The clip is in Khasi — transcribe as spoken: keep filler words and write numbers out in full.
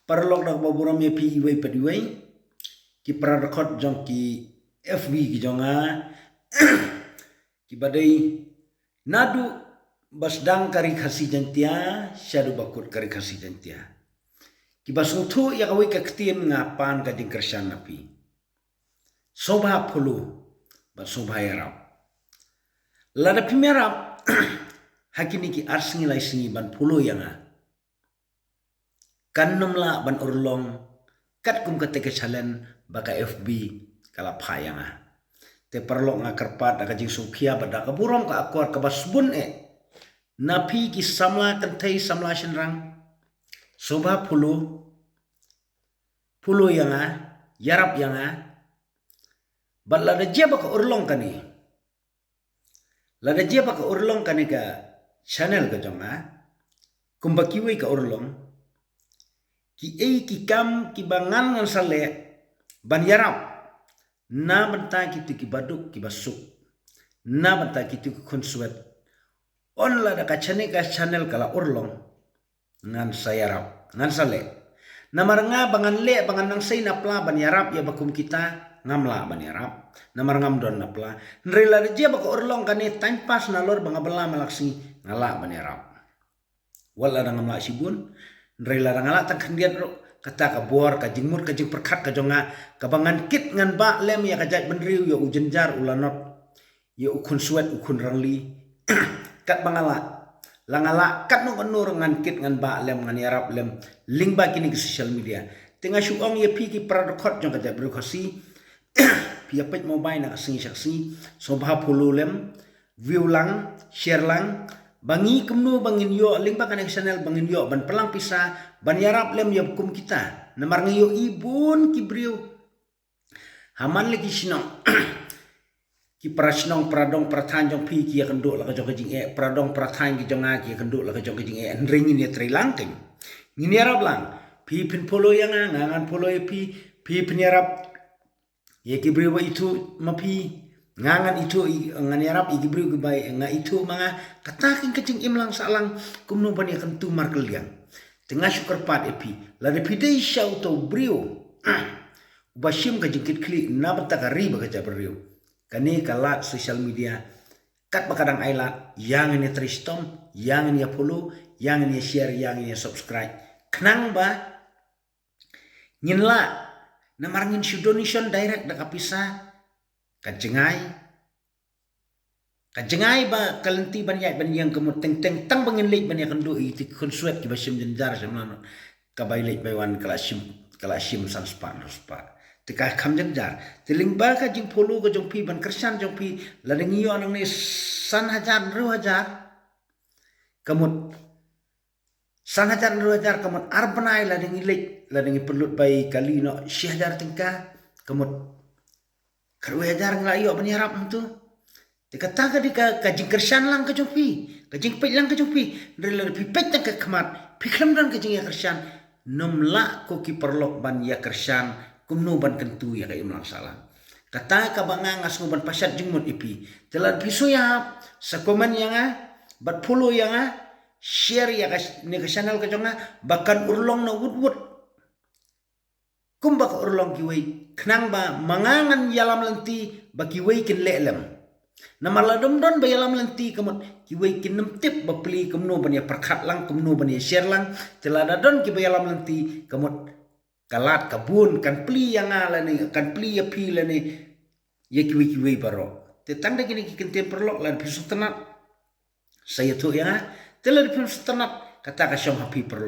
Paralok da kaba burom ïa phi iwei pa iwei, ki para dkhot jong ki F B ki jong nga, kiba dei naduh ba sdang ka Ri Khasi Jaiñtia shaduh ba kut ka Ri Khasi Jaiñtia. Kiba sngewthuh ïa kawei ka ktien nga pan ka jingkyrshan na phi. Sngewbha follow bad sngewbha ïarap. Lada phim ïarap ha kine ki ar sngi lai sngi ban follow ïa nga, kan nym lah ban urlong katkum kata ka challenge ba ka F B ka la phah ïa nga. Te paralok, nga kyrpad da ka jingsngewkhia bad da ka burom ka akor kaba sbun eh na phi ki samla kynthei samla shynrang, sngewbha follow, follow ïa nga, ïarap ïa nga. Bad lada jia ba ka urlong kane, lada jia ba ka urlong kane ka channel ka jong nga, kumba kiwei ka urlong, kiei ki kam kiba ngan ngan sa leh ban ïarap na bynta kito kiba duk kiba suk, na bynta kito ki khunswet, yn lada ka channel, ka channel ka la urlong, ngan sa ïarap, ngan sa leh. Namar nga ba ngan leh, ba ngan nang sei na pla ban ïarap ïa ba kum kita, ngam lah ban ïarap. Namar ngam don na pla. Hynrei lada jia ba ka urlong kane, time pass nalor ba nga bylla man la ka sngi, nga lah ban ïarap. Wat lada ngam lah shibun, hynrei lada nga lah tang khyndiat ruh, kata ka bor, ka jingmut, ka jingpyrkhat ka jong nga, kaba ngan kit ngan bah lem ïa ka jaitbynriew, ïa u jynjar u lanot, ïa u khunswet u khunrangli, katba nga lah. La nga lah katno katno ruh ngan kit ngan bah lem, ngan ïarap lem lyngba kine ki social media. Te nga shu ong ïa phi ki para dkhot jong ka jaitbynriew Khasi, phi ïa peit mobile na ka sngi sha ka sngi, sngewbha follow lem, view lang, share lang, ba ngi kumno ba ngin ïoh lyngba kane ka channel ba ngin ïoh ban pynlang pisa ban ïarap lem ïa ba kum kita. Namar ngi ïohi bun ki briew ha man la ki shnong, ki para shnong, para dong para thaiñ jong phi ki ïakynduh la ka jong ka jingeh, para dong para thaiñ ki jong nga ki ïakynduh la ka jong ka jingeh. Hynrei ngin ïatreilang kein, ngin ïarap lang. Phi phin follow ïa nga, nga ngan follow ïa phi. Phi phin ïarap ïa ki briew ba ithuh ma phi, nga ngan ithuh, ngan ïarap ïa ki briew kiba nga ithuh ma nga. Kata kein ka jingim lang sahlang kumno ban ïakyntu markylliang. Te nga shu kyrpad ïa phi, lada phi dei sha uto u briew uba shim ka jingkitkhlieh na bynta ka ri bad ka jaitbynriew, kane ka lad social media, katba ka dang ai lad, ïa ngin ïatrei shitom, ïa ngin ïa follow, ïa ngin ïa share, ïa ngin ïa subscribe, khnang ba ngin lah. Namar ngin shu donation direct da ka pisa, ka jngai, ka jngai ba ka lynti ban ïaid ban ïeng ka mut teng teng tang ba ngin leit ban ïakynduh ïa ki khunswet kiba shim jynjar shim lanot, ka bai leit bai wan ka la shim, ka la shim san spah hynriew spah. Te ka kham jynjar. Te lyngba ka jingfollow ka jong phi bad kyrshan jong phi, lada ngi ïoh nangne san hajar hynriew hajar, ka mut san hajar hynriew hajar, ka mut ar bnai lada ngi leit, lada ngi pynlut bai kali noh shi hajar tyngka, ka mut khatwei hajar ngi la ïoh ban ïarap hangto. Te kata ka dei ka, ka jingkyrshan lang ka jong phi, ka jingpeit lang ka jong phi. Hynrei lada phi peit tang ka khmat, phi khlem don ka jingïakyrshan, nym lah ko ki paralok ban ïakyrshan kumno ban kyntu ïa ka imlang sahlang. Kata kaba nga nga sngew ban pashat jingmut ïa phi. Te lada phi sngewbha, sa comment ïa nga bad follow ïa nga, share ïa kane ka channel ka jong nga ba kan urlong na wut wut kumba ka urlong kiwei, khnang ba ma nga ngan ïalam lynti ba kiwei kin leh lem. Namar lada ym don ba ïalam lynti, ka mut kiwei kin nym tip ba plie kumno ban ïa pyrkhat lang, kumno ban ïa share lang. Te lada don kiba ïalam lynti, ka mut ka lad ka bun, kan plie ïa nga lane, kan plie ïa phi lane ïa kiwei kiwei baroh. Te tang da kine ki kyntien paralok, lada phi sngewtynnat, sa ïathuh ïa nga. Te lada phim sngewtynnat, kata ka shong ha phi paralok.